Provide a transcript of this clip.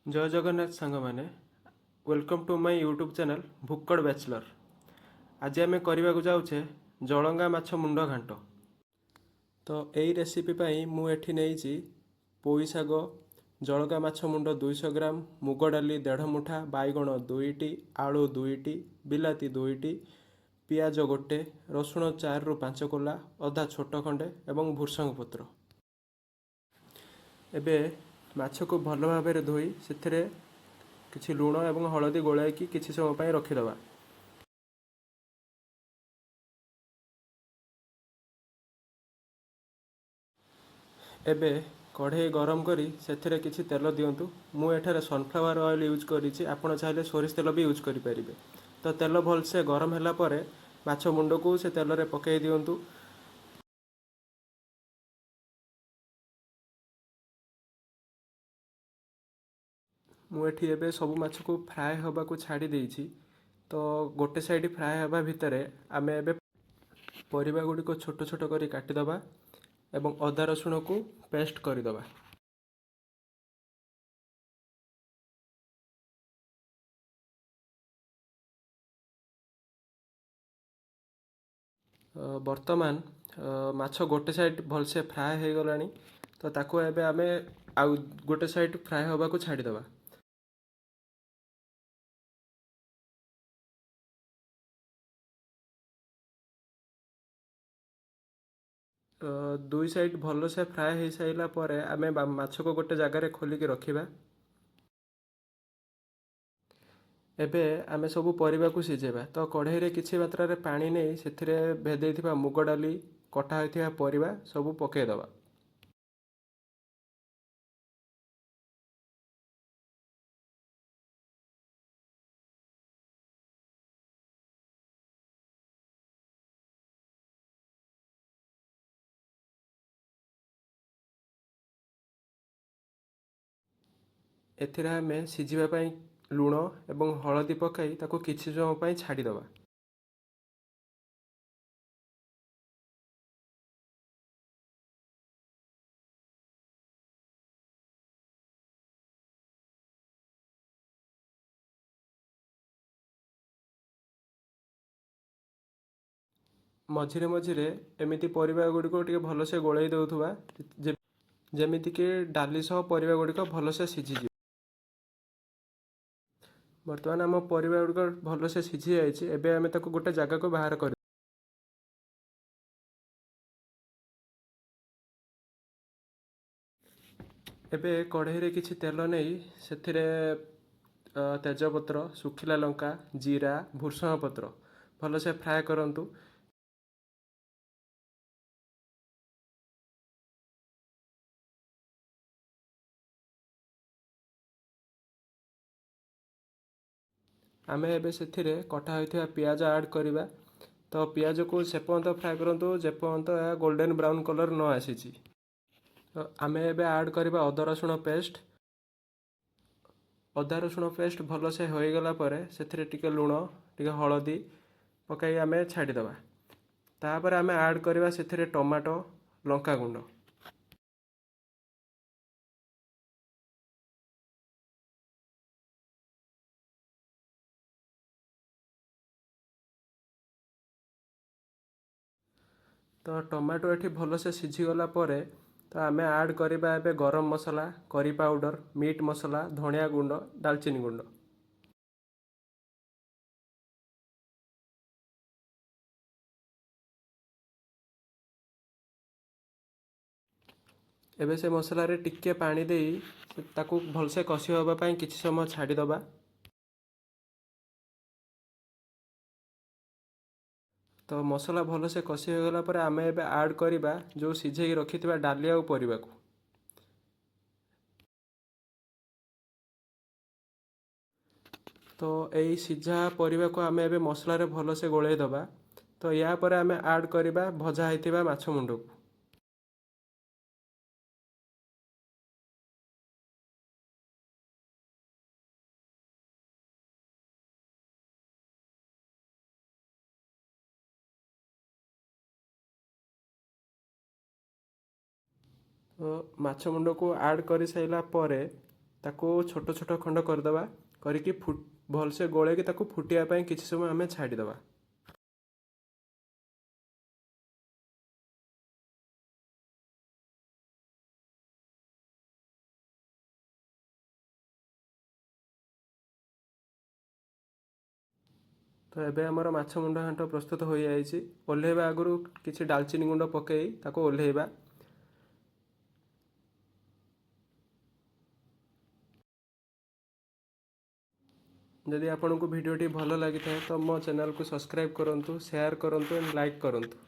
ଜୟ ଜଗନ୍ନାଥ ସାଙ୍ଗମାନେ, welcome to my YouTube channel ଭୁକ୍କଡ଼ bachelor. ଆଜି ଆମେ କରିବାକୁ ଯାଉଛେ ଜଳଙ୍ଗା ମାଛ ମୁଣ୍ଡ ଘାଣ୍ଟ। ତ ଏଇ ରେସିପି ପାଇଁ ମୁଁ ଏଠି ନେଇଛି ପୋଇ ଶାଗ, ଜଳଙ୍ଗା ମାଛ ମୁଣ୍ଡ 200 ଗ୍ରାମ, ମୁଗ ଡାଲି ଦେଢ଼ ମୁଠା, ବାଇଗଣ ଦୁଇଟି, ଆଳୁ ଦୁଇଟି, ବିଲାତି ଦୁଇଟି, ପିଆଜ ଗୋଟେ, ରସୁଣ 4ରୁ 5 କୋଲା, ଅଦା ଛୋଟ ଖଣ୍ଡେ ଏବଂ ଭୃସଙ୍ଗ ପତ୍ର। ଏବେ ମାଛକୁ ଭଲ ଭାବରେ ଧୋଇ ସେଥିରେ କିଛି ଲୁଣ ଏବଂ ହଳଦୀ ଗୋଳାଇକି କିଛି ସମୟ ପାଇଁ ରଖିଦେବା। ଏବେ କଢ଼େଇ ଗରମ କରି ସେଥିରେ କିଛି ତେଲ ଦିଅନ୍ତୁ। ମୁଁ ଏଠାରେ ସନଫ୍ଲାୱାର ଅଏଲ୍ ୟୁଜ୍ କରିଛି, ଆପଣ ଚାହିଁଲେ ସୋରିଷ ତେଲ ବି ୟୁଜ୍ କରିପାରିବେ। ତ ତେଲ ଭଲସେ ଗରମ ହେଲା ପରେ ମାଛ ମୁଣ୍ଡକୁ ସେ ତେଲରେ ପକାଇ ଦିଅନ୍ତୁ। ମୁଁ ଏଠି ଏବେ ସବୁ ମାଛକୁ ଫ୍ରାଏ ହେବାକୁ ଛାଡ଼ି ଦେଇଛି। ତ ଗୋଟେ ସାଇଡ଼୍ ଫ୍ରାଏ ହେବା ଭିତରେ ଆମେ ଏବେ ପରିବା ଗୁଡ଼ିକ ଛୋଟ ଛୋଟ କରି କାଟିଦେବା ଏବଂ ଅଦା ରସୁଣକୁ ପେଷ୍ଟ କରିଦେବା। ବର୍ତ୍ତମାନ ମାଛ ଗୋଟେ ସାଇଡ଼୍ ଭଲସେ ଫ୍ରାଏ ହେଇଗଲାଣି। ତ ତାକୁ ଏବେ ଆମେ ଆଉ ଗୋଟେ ସାଇଡ଼୍ ଫ୍ରାଏ ହେବାକୁ ଛାଡ଼ିଦେବା। ଦୁଇ ସାଇଡ଼୍ ଭଲସେ ଫ୍ରାଏ ହେଇସାରିଲା ପରେ ଆମେ ମାଛକୁ ଗୋଟେ ଜାଗାରେ ଖୋଲିକି ରଖିବା। ଏବେ ଆମେ ସବୁ ପରିବାକୁ ସିଝେଇବା। ତ କଢ଼େଇରେ କିଛି ମାତ୍ରାରେ ପାଣି ନେଇ ସେଥିରେ ଭେଦେଇଥିବା ମୁଗ ଡାଲି, କଟା ହୋଇଥିବା ପରିବା ସବୁ ପକାଇଦେବା। ଏଥିରେ ଆମେ ସିଝିବା ପାଇଁ ଲୁଣ ଏବଂ ହଳଦୀ ପକାଇ ତାକୁ କିଛି ସମୟ ପାଇଁ ଛାଡ଼ିଦେବା। ମଝିରେ ମଝିରେ ଏମିତି ପରିବା ଗୁଡ଼ିକୁ ଟିକେ ଭଲସେ ଗୋଳେଇ ଦେଉଥିବା, ଯେମିତିକି ଡାଲି ସହ ପରିବା ଗୁଡ଼ିକ ଭଲସେ ସିଝିଯିବ। ବର୍ତ୍ତମାନ ଆମ ପରିବା ଗୁଡ଼ିକ ଭଲସେ ସିଝି ଯାଇଛି। ଏବେ ଆମେ ତାକୁ ଗୋଟେ ଜାଗାକୁ ବାହାର କରି ଏବେ କଢ଼େଇରେ କିଛି ତେଲ ନେଇ ସେଥିରେ ତେଜପତ୍ର, ଶୁଖିଲା ଲଙ୍କା, ଜିରା, ଭୃସଙ୍ଗ ପତ୍ର ଭଲସେ ଫ୍ରାଏ କରନ୍ତୁ। ଆମେ ଏବେ ସେଥିରେ କଟା ହୋଇଥିବା ପିଆଜ ଆଡ଼୍ କରିବା। ତ ପିଆଜକୁ ସେପର୍ଯ୍ୟନ୍ତ ଫ୍ରାଏ କରନ୍ତୁ, ଯେପର୍ଯ୍ୟନ୍ତ ଏହା ଗୋଲ୍ଡେନ୍ ବ୍ରାଉନ୍ କଲର୍ ନ ଆସିଛି। ତ ଆମେ ଏବେ ଆଡ଼୍ କରିବା ଅଦା ରସୁଣ ପେଷ୍ଟ। ଅଦା ରସୁଣ ପେଷ୍ଟ ଭଲସେ ହୋଇଗଲା ପରେ ସେଥିରେ ଟିକେ ଲୁଣ, ଟିକେ ହଳଦୀ ପକାଇ ଆମେ ଛାଡ଼ିଦେବା। ତାପରେ ଆମେ ଆଡ଼୍ କରିବା ସେଥିରେ ଟମାଟୋ, ଲଙ୍କାଗୁଣ୍ଡ। ତ ଟମାଟୋ ଏଠି ଭଲସେ ସିଝିଗଲା ପରେ ତ ଆମେ ଆଡ଼୍ କରିବା ଏବେ ଗରମ ମସଲା, କରି ପାଉଡ଼ର, ମିଟ୍ ମସଲା, ଧନିଆ ଗୁଣ୍ଡ, ଡାଲଚିନି ଗୁଣ୍ଡ। ଏବେ ସେ ମସଲାରେ ଟିକେ ପାଣି ଦେଇ ତାକୁ ଭଲସେ କଷି ହେବା ପାଇଁ କିଛି ସମୟ ଛାଡ଼ିଦେବା। ତ ମସଲା ଭଲସେ କଷି ହୋଇଗଲା ପରେ ଆମେ ଏବେ ଆଡ଼୍ କରିବା ଯେଉଁ ସିଝେଇକି ରଖିଥିବା ଡାଲି ଆଉ ପରିବାକୁ। ତ ଏଇ ସିଝା ପରିବାକୁ ଆମେ ଏବେ ମସଲାରେ ଭଲସେ ଗୋଳେଇ ଦେବା। ତ ୟା ପରେ ଆମେ ଆଡ଼୍ କରିବା ଭଜା ହେଇଥିବା ମାଛ ମୁଣ୍ଡକୁ। ତ ମାଛ ମୁଣ୍ଡକୁ ଆଡ଼୍ କରିସାରିଲା ପରେ ତାକୁ ଛୋଟ ଛୋଟ ଖଣ୍ଡ କରିଦେବା, କରିକି ଭଲସେ ଗୋଳେଇକି ତାକୁ ଫୁଟିବା ପାଇଁ କିଛି ସମୟ ଆମେ ଛାଡ଼ିଦେବା। ତ ଏବେ ଆମର ମାଛ ମୁଣ୍ଡ ଘାଣ୍ଟ ପ୍ରସ୍ତୁତ ହୋଇଯାଇଛି। ଓହ୍ଲେଇବା ଆଗରୁ କିଛି ଡାଲଚିନି ଗୁଣ୍ଡ ପକାଇ ତାକୁ ଓହ୍ଲେଇବା। ଯଦି ଆପଣଙ୍କୁ ଭିଡ଼ିଓଟି ଭଲ ଲାଗିଥାଏ, ତ ମୋ ଚ୍ୟାନେଲକୁ ସବସ୍କ୍ରାଇବ୍ କରନ୍ତୁ, ସେୟାର କରନ୍ତୁ ଆଣ୍ଡ ଲାଇକ୍ କରନ୍ତୁ।